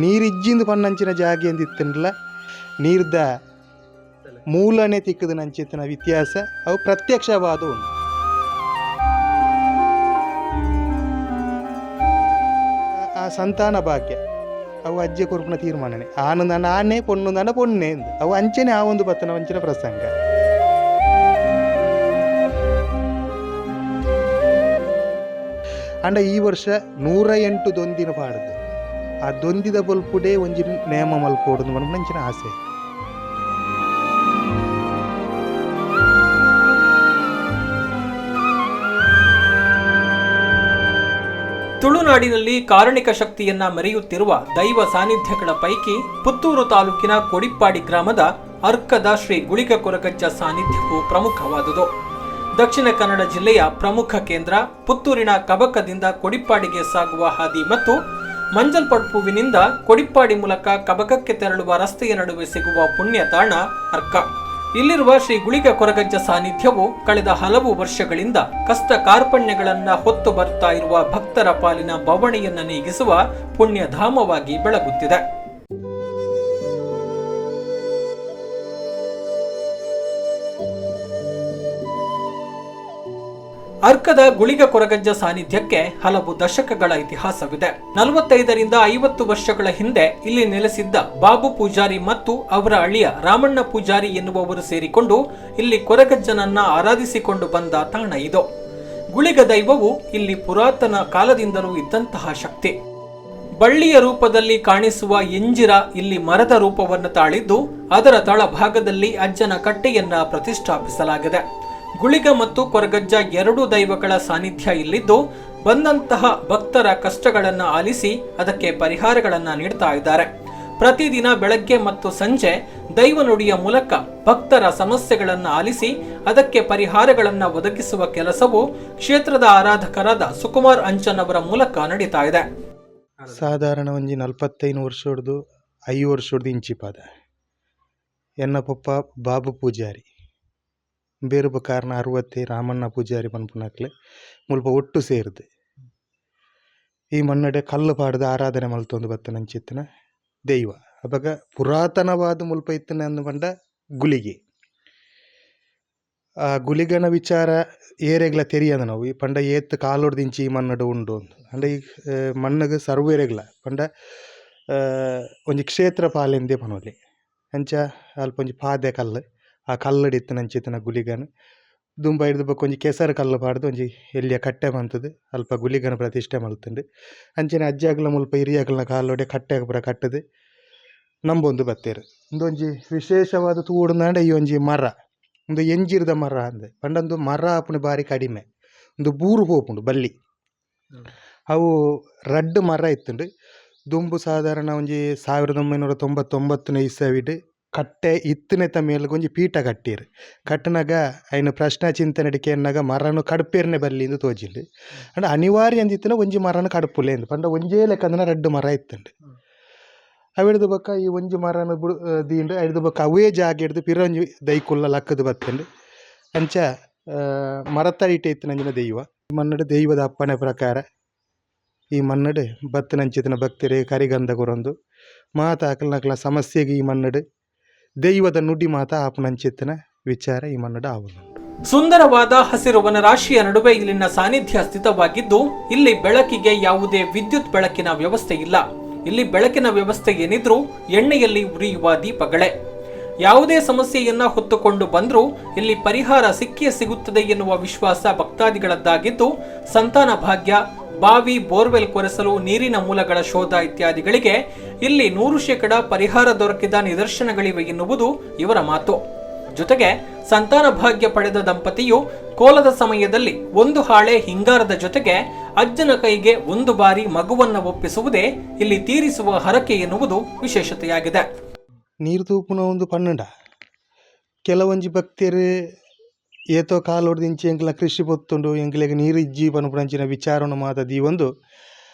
ನೀರು ಇಜ್ಜಿಂದು ಪನ್ನಂಚಿನ ಜಾಗೆ ಅಂದಿತ್ತಂಡ್ಲ ನೀರ್ದ ಮೂಲನೇ ತಿಕ್ಕದ ನಂಚಿತ್ತಿನ ವ್ಯತ್ಯಾಸ ಅವು ಪ್ರತ್ಯಕ್ಷವಾದ ಉಂಡು. ಆ ಸಂತಾನ ಭಾಗ್ಯ ಅವು ಅಜ್ಜೆ ಕೊರ್ಪುನ ತೀರ್ಮಾನನೆ ಆನಂದನ ಆನೆ ಪೊಣ್ಣು ಪೊಣ್ಣೆ ಅವು ಅಂಚನೆ ಆ ಒಂದು ಬತ್ತನ ಅಂಚಿನ ಪ್ರಸಂಗ. ಅಂಡ ಈ ವರ್ಷ 108 ದೊಂದಿನ ಪಾಡುದು ಆ ದೊಂದಿದ ಬೊಲ್ಪುಡೆ ಒಂಜಿ ನೇಮ ಮಲ್ಪೋಡು ಅಂಚಿನ ಆಸೆ. ತುಳುನಾಡಿನಲ್ಲಿ ಕಾರಣಿಕ ಶಕ್ತಿಯನ್ನ ಮೆರೆಯುತ್ತಿರುವ ದೈವ ಸಾನ್ನಿಧ್ಯಗಳ ಪೈಕಿ ಪುತ್ತೂರು ತಾಲೂಕಿನ ಕೊಡಿಪ್ಪಾಡಿ ಗ್ರಾಮದ ಅರ್ಕದ ಶ್ರೀ ಗುಳಿಗ ಕೊರಗಜ್ಜ ಸಾನ್ನಿಧ್ಯವು ಪ್ರಮುಖವಾದುದು. ದಕ್ಷಿಣ ಕನ್ನಡ ಜಿಲ್ಲೆಯ ಪ್ರಮುಖ ಕೇಂದ್ರ ಪುತ್ತೂರಿನ ಕಬಕದಿಂದ ಕೊಡಿಪ್ಪಾಡಿಗೆ ಸಾಗುವ ಹಾದಿ ಮತ್ತು ಮಂಜಲ್ಪಡ್ಪುವಿನಿಂದ ಕೊಡಿಪ್ಪಾಡಿ ಮೂಲಕ ಕಬಕಕ್ಕೆ ತೆರಳುವ ರಸ್ತೆಯ ನಡುವೆ ಸಿಗುವ ಪುಣ್ಯ ತಾಣ ಅರ್ಕ. ಇಲ್ಲಿರುವ ಶ್ರೀ ಗುಳಿಗ ಕೊರಗಜ್ಜ ಸಾನ್ನಿಧ್ಯವು ಕಳೆದ ಹಲವು ವರ್ಷಗಳಿಂದ ಕಷ್ಟ ಕಾರ್ಪಣ್ಯಗಳನ್ನ ಹೊತ್ತು ಬರ್ತಾ ಇರುವ ಭಕ್ತರ ಪಾಲಿನ ಬವಣೆಯನ್ನ ನೀಗಿಸುವ ಪುಣ್ಯಧಾಮವಾಗಿ ಬೆಳಗುತ್ತಿದೆ. ಅರ್ಕದ ಗುಳಿಗ ಕೊರಗಜ್ಜ ಸಾನ್ನಿಧ್ಯಕ್ಕೆ ಹಲವು ದಶಕಗಳ ಇತಿಹಾಸವಿದೆ. 45ರಿಂದ 50 ವರ್ಷಗಳ ಹಿಂದೆ ಇಲ್ಲಿ ನೆಲೆಸಿದ್ದ ಬಾಬು ಪೂಜಾರಿ ಮತ್ತು ಅವರ ಅಳಿಯ ರಾಮಣ್ಣ ಪೂಜಾರಿ ಎನ್ನುವವರು ಸೇರಿಕೊಂಡು ಇಲ್ಲಿ ಕೊರಗಜ್ಜನನ್ನ ಆರಾಧಿಸಿಕೊಂಡು ಬಂದ ತಾಣ ಇದು. ಗುಳಿಗ ದೈವವು ಇಲ್ಲಿ ಪುರಾತನ ಕಾಲದಿಂದಲೂ ಇದ್ದಂತಹ ಶಕ್ತಿ. ಬಳ್ಳಿಯ ರೂಪದಲ್ಲಿ ಕಾಣಿಸುವ ಎಂಜಿರ ಇಲ್ಲಿ ಮರದ ರೂಪವನ್ನು ತಾಳಿದ್ದು ಅದರ ತಳಭಾಗದಲ್ಲಿ ಅಜ್ಜನ ಕಟ್ಟೆಯನ್ನ ಪ್ರತಿಷ್ಠಾಪಿಸಲಾಗಿದೆ. ಗುಳಿಗ ಮತ್ತು ಕೊರಗಜ್ಜ ಎರಡೂ ದೈವಗಳ ಸಾನ್ನಿಧ್ಯ ಇಲ್ಲಿದ್ದು ಬಂದಂತಹ ಭಕ್ತರ ಕಷ್ಟಗಳನ್ನು ಆಲಿಸಿ ಅದಕ್ಕೆ ಪರಿಹಾರಗಳನ್ನು ನೀಡ್ತಾ ಇದ್ದಾರೆ. ಪ್ರತಿದಿನ ಬೆಳಗ್ಗೆ ಮತ್ತು ಸಂಜೆ ದೈವ ನುಡಿಯ ಮೂಲಕ ಭಕ್ತರ ಸಮಸ್ಯೆಗಳನ್ನು ಆಲಿಸಿ ಅದಕ್ಕೆ ಪರಿಹಾರಗಳನ್ನು ಒದಗಿಸುವ ಕೆಲಸವು ಕ್ಷೇತ್ರದ ಆರಾಧಕರಾದ ಸುಕುಮಾರ್ ಅಂಚನ್ ಅವರ ಮೂಲಕ ನಡೀತಾ ಇದೆ. ಸಾಧಾರಣ ಒಂಜಿ 45 ವರ್ಷೊಡ್ದು 5 ವರ್ಷೊಡ್ದು ಇಂಚಿಪಾದ ಎನ್ನ ಪೊಪ್ಪ ಬಾಬು ಪೂಜಾರಿ ಬೇರುಬ ಕಾರಣ 60 ರಾಮಣ್ಣ ಪೂಜಾರಿ ಪನ್ಪುನಕ್ಲೆ ಮುಲ್ಪ ಒಟ್ಟು ಸೇರ್ದು ಈ ಮಣ್ಣಡೆ ಕಲ್ಲು ಪಾಡ್ದು ಆರಾಧನೆ ಮಲ್ತೊಂದು ಬತ್ತನಂಚಿತ್ತಿನ ದೈವ. ಅಪಗ ಪುರಾತನವಾದ ಮುಲ್ಪ ಇತ್ತಿನ ಅಂದ್ ಪಂಡ ಗುಳಿಗೆ. ಆ ಗುಳಿಗನ ವಿಚಾರ ಏರೆಗ್ಲ ತೆರಿಯಂದ್ ಈ ಪಂಡ ಏತ್ ಕಾಲೊಡ್ದಿಂಚಿ ಈ ಮಣ್ಣಡ್ ಉಂಡು ಅಂಡ ಈ ಮಣ್ಣಗ್ ಸರ್ವೆರೆಗ್ಲ ಪಂಡ ಒಂಜಿ ಕ್ಷೇತ್ರ ಪಾಲೆಂದೇ ಪನೊಲಿ. ಅಂಚ ಅಲ್ಪ ಒಂಜಿ ಪಾದೆ ಕಲ್ಲು ಆ ಕಲ್ಲುಡು ಇತ್ತಿನಂಚಿತ್ತಿನ ಗುಳಿಗನ್ ದುಂಬು ಐಡ್ದ್ ಬೊಕ ಒಂಜಿ ಕೆಸರು ಕಲ್ಲು ಪಾಡ್ದ್ ಒಂಜಿ ಎಲ್ಯ ಕಟ್ಟೆ ಮಂತುದು ಅಲ್ಪ ಗುಳಿಗನ ಪ್ರತಿಷ್ಠೆ ಮಲ್ತುಂಡು. ಅಂಚನೆ ಅಜ್ಜಗ್ಲ ಮುಲ್ಪ ಹಿರಿಯಕ್ಲ್ನ ಕಾಲೊಡೆ ಕಟ್ಟೆ ಪೂರ ಕಟ್ಟುದು ನಂಬೊಂದು ಬತ್ತೆರ್. ಉಂದೊಂಜಿ ವಿಶೇಷವಾದ ತೂವೊಡುಂದಾಂಡ ಈ ಒಂಜಿ ಮರ ಉಂದು ಎಂಜಿರ್ದ ಮರ ಅಂದ್ ಪಂಡ ಉಂದು ಮರ ಆಪುನ ಬಾರಿ ಕಡಿಮೆ ಉಂದು ಬೂರು ಪೋಪುಂಡು ಬಲ್ಲಿ. ಅವು ರಡ್ಡ್ ಮರ ಇತ್ತುಂಡು. ದುಂಬು ಸಾಧಾರಣ ಒಂಜಿ 1999ನೇ ಇಸವಿಡ್ ಕಟ್ಟೆ ಇತ್ತಿನೆತ ಮೇಲ್ಗ್ ಒಂಜಿ ಪೀಠ ಕಟ್ಟಿಯೆರ್. ಕಟ್ಟುನಗ ಐನ ಪ್ರಶ್ನೆ ಚಿಂತನೆಡ್ ಕೇನ್ನಗ ಮರನ್ ಕಡ್ಪೆರ್ನೆ ಬಲ್ಲಿ ಇಂದ್ ತೋಜಿಂಡ್. ಆಂಡ ಅನಿವಾರ್ಯ ಅಂದಿತ್ತಿನ ಒಂಜಿ ಮರನ್ ಕಡ್ಪುಲೆ ಇಂದ್ ಪಂಡ ಒಂಜೇ ಲೆಕ್ಕಂದಿನ ರಡ್ಡ್ ಮರ ಇತ್ತುಂಡು. ಅವೆಡ್ದ್ ಬೊಕ್ಕ ಈ ಒಂಜಿ ಮರನ್ ಬುಡು ದೀಂಡ್ ಐಡ್ದ್ ಬೊಕ್ಕ ಅವೇ ಜಾಗೆಡ್ದ್ ಪಿರ ಒಂಜಿ ದೈಕುಲ್ಲ ಲಕ್ಕುದು ಬತ್ತುಂಡು. ಅಂಚ ಮರತ ಅಡಿಟ್ ಇತ್ತಿನಂಚಿನ ದೈವ ಮಣ್ಣುಡು ದೈವದ ಅಪ್ಪಣೆ ಪ್ರಕಾರ ಈ ಮಣ್ಣುಡು ಬತ್ತಿನಂಚಿತ್ತಿನ ಭಕ್ತೆರ್ ಕರಿಗಂಧ ಕೊರೊಂದು ಮಾತ ಅಕಲ್ನಕಲ್ನ ಸಮಸ್ಯೆಗ್ ಈ ಮಣ್ಣುಡು ದೈವದ ನುಡಿ ಮಾತ ಆಪುನಂಚಿತ್ತಿನ ವಿಚಾರ ಈ ಮಣ್ಣುಡು ಆವೊಂದುಂಡು. ಸುಂದರವಾದ ಹಸಿರು ವನರಾಶಿಯ ನಡುವೆ ಇಲ್ಲಿನ ಸಾನ್ನಿಧ್ಯ ಸ್ಥಿತವಾಗಿದ್ದು ಇಲ್ಲಿ ಬೆಳಕಿಗೆ ಯಾವುದೇ ವಿದ್ಯುತ್ ಬೆಳಕಿನ ವ್ಯವಸ್ಥೆ ಇಲ್ಲ. ಇಲ್ಲಿ ಬೆಳಕಿನ ವ್ಯವಸ್ಥೆ ಏನಿದ್ರೂ ಎಣ್ಣೆಯಲ್ಲಿ ಉರಿಯುವ ದೀಪಗಳೇ. ಯಾವುದೇ ಸಮಸ್ಯೆಯನ್ನ ಹೊತ್ತುಕೊಂಡು ಬಂದರೂ ಇಲ್ಲಿ ಪರಿಹಾರ ಸಿಕ್ಕಿಯೇ ಸಿಗುತ್ತದೆ ಎನ್ನುವ ವಿಶ್ವಾಸ ಭಕ್ತಾದಿಗಳದ್ದಾಗಿದ್ದು ಸಂತಾನ ಭಾಗ್ಯ, ಬಾವಿ, ಬೋರ್ವೆಲ್ ಕೊರೆಸಲು ನೀರಿನ ಮೂಲಗಳ ಶೋಧ ಇತ್ಯಾದಿಗಳಿಗೆ ಇಲ್ಲಿ 100% ಪರಿಹಾರ ದೊರಕಿದ ನಿದರ್ಶನಗಳಿವೆ ಎನ್ನುವುದು ಇವರ ಮಾತು. ಜೊತೆಗೆ ಸಂತಾನ ಭಾಗ್ಯ ಪಡೆದ ದಂಪತಿಯು ಕೋಲದ ಸಮಯದಲ್ಲಿ ಒಂದು ಹಾಳೆ ಹಿಂಗಾರದ ಜೊತೆಗೆ ಅಜ್ಜನ ಕೈಗೆ ಒಂದು ಬಾರಿ ಮಗುವನ್ನು ಒಪ್ಪಿಸುವುದೇ ಇಲ್ಲಿ ತೀರಿಸುವ ಹರಕೆ ಎನ್ನುವುದು ವಿಶೇಷತೆಯಾಗಿದೆ. ನೀರು ತೂಪುನ ಒಂದು ಪನ್ನುಂಡ ಕೆಲವೊಂಜಿ ಭಕ್ತೆರ್ ಏತೋ ಕಾಲೊಡ್ದಿಂಚಿ ಎಂಕ್ಲ ಕೃಷಿ ಪೊತ್ತುಂಡು ಎಂಕ್ಲೆಗ್ ನೀರು ಇಜ್ಜಿ ಪನ್ಪುನಂಚಿನ ವಿಚಾರನ್ ಮಾತ ದೀವೊಂದು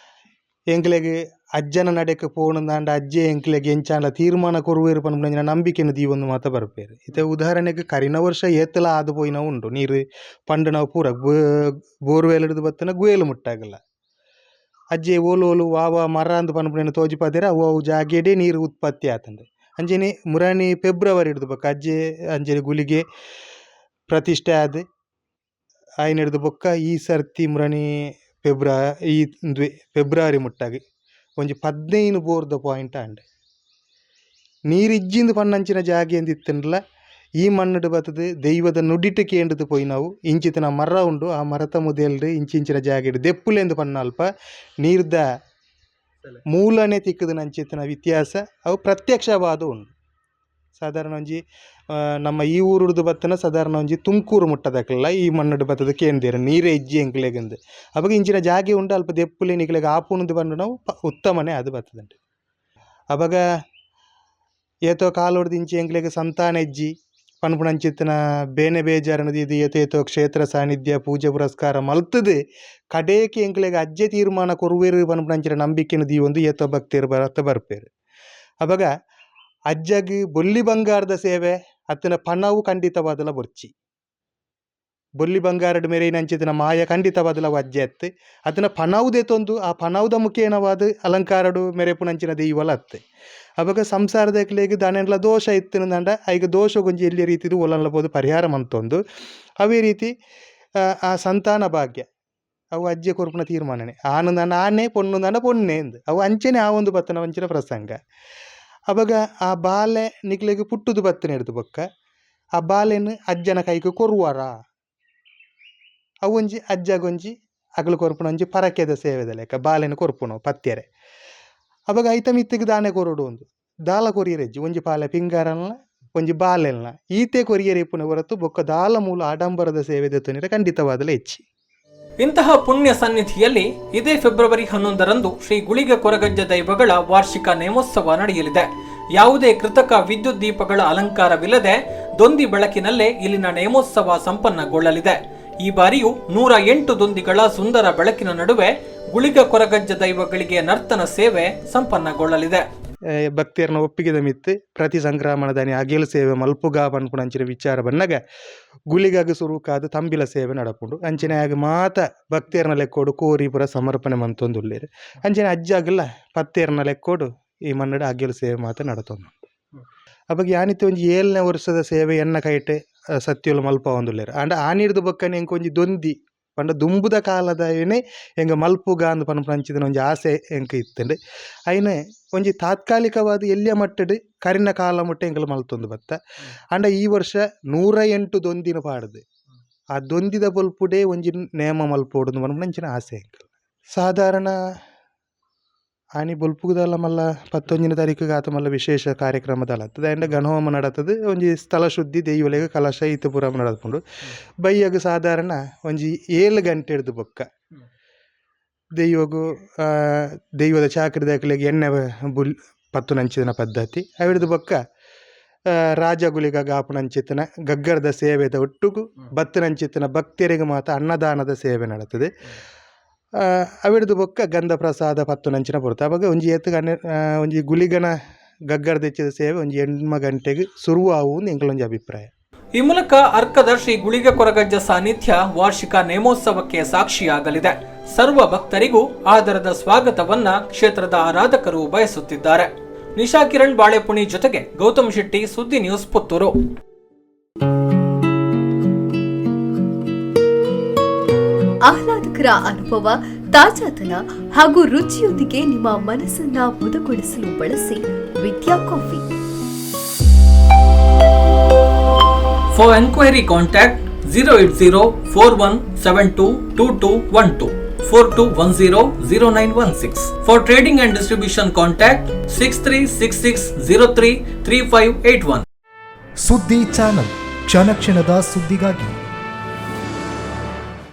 ಎಂಕ್ಲೆಗ್ ಅಜ್ಜನ ನಡೆಕ್ ಪೋವೊಡುಂದಾಂಡ ಅಜ್ಜೆ ಎಂಕ್ಲೆಗ್ ಎಂಚಾಂಡ ತೀರ್ಮಾನ ಕೊರುವೆರ್ ಪನ್ಪುನಂಚಿನ ನಂಬಿಕೆನ್ ದೀವೊಂದು ಮಾತ ಬರ್ಪೆರ್. ಇತ್ತೆ ಉದಾಹರಣೆಗ್ ಕರಿನ ವರ್ಷ ಏತ್ಲ ಆದ್ ಪೋಯಿನವು ಉಂಡು ನೀರು ಪಂಡುನವು ಪೂರ ಬೋರ್ವೆಲ್ ಡ್ದ್ ಬತ್ತಿನ ಗುವೆಲ್ ಮುಟ್ಟಾಗಲ. ಅಜ್ಜೆ ಓಲು ಓಲು ವಾವ ಮರ ಅಂದ್ ಪನ್ಪುನೆನ್ ತೋಜಿಪಾದೆರ್ ಅವು ಅವು ಜಾಗೆಡೇ ನೀರು ಉತ್ಪತ್ತಿ ಆತುಂಡು. ಅಂಚನೆ ಮುರಾನಿ ಫೆಬ್ರವರಿ ಡ್ದು ಬೊಕ್ಕ ಅಜ್ಜೆ ಅಂಚನೆ ಗುಳಿಗೆ ಪ್ರತಿಷ್ಠೆ ಆದ್ ಆಯಿನೆಡ್ದ್ ಬೊಕ್ಕ ಈ ಸರ್ತಿ ಮುರಾನಿ ಈ ಉಂದುವೆ ಫೆಬ್ರವರಿ ಮುಟ್ಟಗ್ ಒಂಜಿ 15 ಬೋರ್ದ ಪಾಯಿಂಟ್ ಆಂಡ್. ನೀರು ಇಜ್ಜಿಂದ್ ಪನ್ನಂಚಿನ ಜಾಗೆ ಅಂದ್ ಇತ್ತುಂಡಲ ಈ ಮಣ್ಣುಡು ಬತ್ತುದು ದೈವದ ನುಡಿಟ್ ಕೇಂಡುದು ಪೋಯಿನವು ಇಂಚಿತ್ತಿನ ಮರ ಉಂಡು ಆ ಮರತ ಮುದೆಲ್ಡ್ ಇಂಚಿಂಚಿನ ಜಾಗೆಡ್ ದೆಪ್ಪುಲೆಂದು ಪನ್ನಲ್ಪ ನೀರ್ದ ಮೂಲನೆ ತಿಕ್ಕುದಿನಂಚಿತ್ತಿನ ವ್ಯತ್ಯಾಸ ಅವು ಪ್ರತ್ಯಕ್ಷವಾದ್ ಉಂಡು. ಸಾಧಾರಣ ಒಂಜಿ ನಮ್ಮ ಈ ಊರುಡ್ದು ಬತ್ತಿನ ಸಾಧಾರಣ ಒಂಜಿ ತುಮಕೂರು ಮುಟ್ಟದಕಲ್ಲ ಈ ಮಣ್ಣುಡು ಬತ್ತುದು ಕೇಂದೇರು ನೀರೇ ಇಜ್ಜಿ ಎಂಕ್ಲೆಗಂದು. ಅಪಗ ಇಂಚಿನ ಜಾಗೆ ಉಂಡು ಅಲ್ಪ ದೆಪ್ಪುಲೆ ನಿಕ್ಲೆಗ್ ಆಪುಂಡು ಪನ್ಪುನವು ಉತ್ತಮನೆ ಅದು ಬತ್ತುದುಂಡು. ಅಪಗ ಏತೋ ಕಾಲೊಡ್ದು ಇಂಚಿ ಎಂಕ್ಲೆಗ್ ಸಂತಾನ ಇಜ್ಜಿ ಪನ್ಪುನಂಚಿತ್ತಿನ ಬೇನೆ ಬೇಜಾರನ ದೀದ್ ಏತೇತೋ ಕ್ಷೇತ್ರ ಸಾನ್ನಿಧ್ಯ ಪೂಜೆ ಪುರಸ್ಕಾರ ಮಲ್ತುದು ಕಡೇಕ್ ಎಂಕ್ಲೆಗ್ ಅಜ್ಜೆ ತೀರ್ಮಾನ ಕೊರುವೆರ್ ಪನ್ಪುನಂಚಿನ ನಂಬಿಕೆನ್ ದೀವೊಂದು ಏತೋ ಭಕ್ತೆರ್ ಬರತ್ತ ಬರ್ಪೆರ್. ಅಪಗ ಅಜ್ಜಗ್ ಬೊಲ್ಲಿ ಬಂಗಾರದ ಸೇವೆ ಅತ್ತಿನ ಪಣವು ಖಂಡಿತವಾದಲ ಬೊರ್ಚಿ. ಬೊಲ್ಲಿ ಬಂಗಾರಡ್ ಮೆರೆಯಿನಂಚಿತ್ತಿನ ಮಾಯ ಖಂಡಿತವಾದಲ ಅವು ಅಜ್ಜೆ ಅತ್ತ್. ಅತ್ತಿನ ಪಣವು ದೆತೊಂದು ಆ ಪಣವುದ ಮುಖೇನವಾದ್ ಅಲಂಕಾರಡು ಮೆರೆಪುನಂಚಿನ ದೈವಲ ಅತ್ತ್. ಅಪಗ ಸಂಸಾರದಕ್ಲೆಗ್ ದಾನೆಂಡಲ ದೋಷ ಇತ್ತಿನಂಡ ಐಕ್ ದೋಷಗೊಂಜಿ ಎಲ್ಯ ರೀತಿಡ್ ಓಲನ್ಲ ಪೋದು ಪರಿಹಾರ ಮಂತೊಂದು ಅವೇ ರೀತಿ ಆ ಸಂತಾನ ಭಾಗ್ಯ ಅವು ಅಜ್ಜೆ ಕೊರ್ಪುನ ತೀರ್ಮಾನನೆ ಆನುಂದಾಂಡ ಆನೆ ಪೊಣ್ಣುಂದಾಂಡ ಪೊಣ್ಣೆ ಅಂದ್ ಅವು ಅಂಚನೆ ಆವೊಂದು ಬತ್ತಿನ ಅಂಚಿನ ಪ್ರಸಂಗ. ಅಪಗ ಆ ಬಾಲೆ ನಿಕ್ಲೆಗ್ ಪುಟ್ಟುದು ಬತ್ತಿನೆಡ್ದ್ ಬೊಕ್ಕ ಆ ಬಾಲೆನ್ ಅಜ್ಜನ ಕೈಕ್ ಕೊರುವರಾ ಅವು ಒಂಜಿ ಅಜ್ಜಗೊಂಜಿ ಅಗಲು ಕೊರ್ಪುನ ಒಂಜಿ ಪರಕೆದ ಸೇವೆದ ಲೆಕ್ಕ ಬಾಲೆನ್ ಕೊರ್ಪುನವು ಪತ್ಯರೆ. ಅಪಗ ಐತ ಮಿತ್ತುಗ್ ದಾನೆ ಕೊರೊಡು ಅಂದ್ ದಾಲ ಕೊರಿಯೆರೆ ಇಜ್ಜಿ ಒಂಜಿ ಪಾಲೆ ಪಿಂಗಾರನ್ಲ ಒಂಜಿ ಬಾಲೆಲ್ನ ಈತೆ ಕೊರಿಯೆರೆ ಇಪ್ಪುನ ಹೊರತು ಬೊಕ್ಕ ದಾಲ ಮೂಲ ಆಡಂಬರದ ಸೇವೆ ದೆತ್ತೊನಿರೆ ಖಂಡಿತವಾದಲ ಇಜ್ಜಿ. ಇಂತಹ ಪುಣ್ಯ ಸನ್ನಿಧಿಯಲ್ಲಿ ಇದೇ ಫೆಬ್ರವರಿ 11ರಂದು ಶ್ರೀ ಗುಳಿಗ ಕೊರಗಜ್ಜ ದೈವಗಳ ವಾರ್ಷಿಕ ನೇಮೋತ್ಸವ ನಡೆಯಲಿದೆ. ಯಾವುದೇ ಕೃತಕ ವಿದ್ಯುತ್ ದೀಪಗಳ ಅಲಂಕಾರವಿಲ್ಲದೆ ದೊಂದಿ ಬೆಳಕಿನಲ್ಲೇ ಇಲ್ಲಿನ ನೇಮೋತ್ಸವ ಸಂಪನ್ನಗೊಳ್ಳಲಿದೆ. ಈ ಬಾರಿಯೂ 108 ದೊಂದಿಗಳ ಸುಂದರ ಬೆಳಕಿನ ನಡುವೆ ಗುಳಿಗ ಕೊರಗಜ್ಜ ದೈವಗಳಿಗೆ ನರ್ತನ ಸೇವೆ ಸಂಪನ್ನಗೊಳ್ಳಲಿದೆ. ಭಕ್ತಿಯರ್ನ ಒಪ್ಪಿಗೆದ ಮಿತ್ತು ಪ್ರತಿ ಸಂಕ್ರಮಣದಾನಿ ಅಗೇಲ್ ಸೇವೆ ಮಲ್ಪುಗ ಪನ್ಪುನಂಚಿನ ವಿಚಾರ ಬನ್ನಗ ಗುಳಿಗಾಗ ಸುರುಕಾದ ತಂಬಿಲ ಸೇವೆ ನಡಪುಂಡು. ಅಂಚನೆ ಆಗ ಮಾತ ಭಕ್ತಿಯರ್ನ ಲೆಕ್ಕೋಡು ಕೋರಿ ಪೂರ ಸಮರ್ಪಣೆ ಮಂತೊಂದುಲ್ಲೆರ್. ಅಂಚನೆ ಅಜ್ಜಾಗಲ ಪತ್ತೇರ್ನ ಲೆಕ್ಕೋಡು ಈ ಮಣ್ಣುಡು ಅಗೇಲ್ ಸೇವೆ ಮಾತ ನಡತೊಂದು. ಅಪಗ ಯಾನಿತ್ತೆ ಒಂಜಿ 7ನೇ ವರ್ಷದ ಸೇವೆ ಎನ್ನ ಕೈಟ್ ಸತ್ಯೊಲು ಮಲ್ಪವೊಂದುಲ್ಲೆರ್. ಆಂಡ ಆನಿಡ್ದು ಬೊಕ್ಕನೆ ಎಂಕ್ ಒಂಜಿ ದೊಂದಿ ಪಂಡ ದುಂಬುದ ಕಾಲದ ಏನೆ ಎಂಕ್ ಮಲ್ಪುಗ ಅಂದ್ ಪನ್ಪುನಂಚಿನ ಒಂಜಿ ಆಸೆ ಎಂಕ್ ಇತ್ತುಂಡು. ಐನ್ ಒಂಜಿ ತಾತ್ಕಾಲಿಕವಾದ್ ಎಲ್ಯ ಮಟ್ಟಡ್ ಕರಿನ ಕಾಲ ಮುಟ್ಟ ಎಂಕುಲು ಮಲ್ತೊಂದು ಬತ್ತ. ಆಂಡ ಈ ವರ್ಷ 108 ದೊಂದಿನ ಪಾಡ್ದ್ ಆ ದೊಂದಿದ ಬೊಲ್ಪುಡೇ ಒಂಜಿ ನೇಮ ಮಲ್ಪೊಡು ಪನ್ಪುನಂಚಿನ ಆಸೆ ಎಂಕ್. ಸಾಧಾರಣ ಆನಿ ಬೊಲ್ಪುಗುದಲ ಮಲ್ಲ 11ನೇ ತಾರೀಕುಗ್ ಆತ ಮಲ್ಲ ವಿಶೇಷ ಕಾರ್ಯಕ್ರಮ ದಾಲ ಅತ್ತ್. ದಾಯೆಂಡ ಗಣಹೋಮ ನಡತುದು ಒಂಜಿ ಸ್ಥಳ ಶುದ್ಧಿ ದೈವಲೆಗ್ ಕಲಶ ಈತ್ ಪೂರ ನಡಪುಂಡು. ಬಯ್ಯಗ್ ಸಾಧಾರಣ ಒಂಜಿ 7 ಗಂಟೆಡ್ದು ಬೊಕ್ಕ ದೈವಗು ದೈವದ ಚಾಕ್ರಿದಕ್ಲೆಗ್ ಎಣ್ಣೆ ಬುಲ್ ಪತ್ತುನಂಚಿನ ಪದ್ಧತಿ. ಅವೆಡ್ದು ಬೊಕ್ಕ ರಾಜಗುಳಿಗ ಆಪುನಂಚಿತ್ತಿನ ಗಗ್ಗರದ ಸೇವೆದ ಒಟ್ಟುಗು ಬತ್ತಿನಂಚಿತ್ತಿನ ಭಕ್ತರಿಗೆ ಮಾತ ಅನ್ನದಾನದ ಸೇವೆ ನಡತದೆ. ಅವೆಡ್ದು ಬೊಕ್ಕ ಗಂಧ ಪ್ರಸಾದ ಪತ್ತುನಂಚಿನ ಪೊರ್ತು. ಅಪಗ ಒಂಜಿ ಏತ್ ಒಂಜಿ ಗುಳಿಗನ ಗಗ್ಗರದ ಸೇವೆ ಒಂಜಿ 8 ಗಂಟೆಗ್ ಸುರು ಆವು ಎಂಕಲ್ನ ಒಂಜಿ ಅಭಿಪ್ರಾಯ. ಈ ಮೂಲಕ ಅರ್ಕದ ಶ್ರೀ ಗುಳಿಗ ಕೊರಗಜ್ಜ ಸಾನ್ನಿಧ್ಯ ವಾರ್ಷಿಕ ನೇಮೋತ್ಸವಕ್ಕೆ ಸಾಕ್ಷಿಯಾಗಲಿದೆ. ಸರ್ವ ಭಕ್ತರಿಗೂ ಆದರದ ಸ್ವಾಗತವನ್ನ ಕ್ಷೇತ್ರದ ಆರಾಧಕರು ಬಯಸುತ್ತಿದ್ದಾರೆ. ನಿಶಾ ಕಿರಣ್ ಬಾಳೆಪುಣಿ ಜೊತೆಗೆ ಗೌತಮ್ ಶೆಟ್ಟಿ, ಸುದ್ದಿ ನ್ಯೂಸ್, ಪುತ್ತೂರು. ಆಹ್ಲಾದಕರ ಅನುಭವ, ತಾಜಾತನ ಹಾಗೂ ರುಚಿಯೊಂದಿಗೆ ನಿಮ್ಮ ಮನಸ್ಸನ್ನ ಮುದಗೊಳಿಸಲು ಬಳಸಿ Vidya coffee. For enquiry contact 08041722212 42100916. For trading and distribution contact 6366033581. ಸುದ್ದಿ ಚಾನಲ್ ಕ್ಷಣ ಕ್ಷಣದ ಸುದ್ದಿಗಾಗಿ.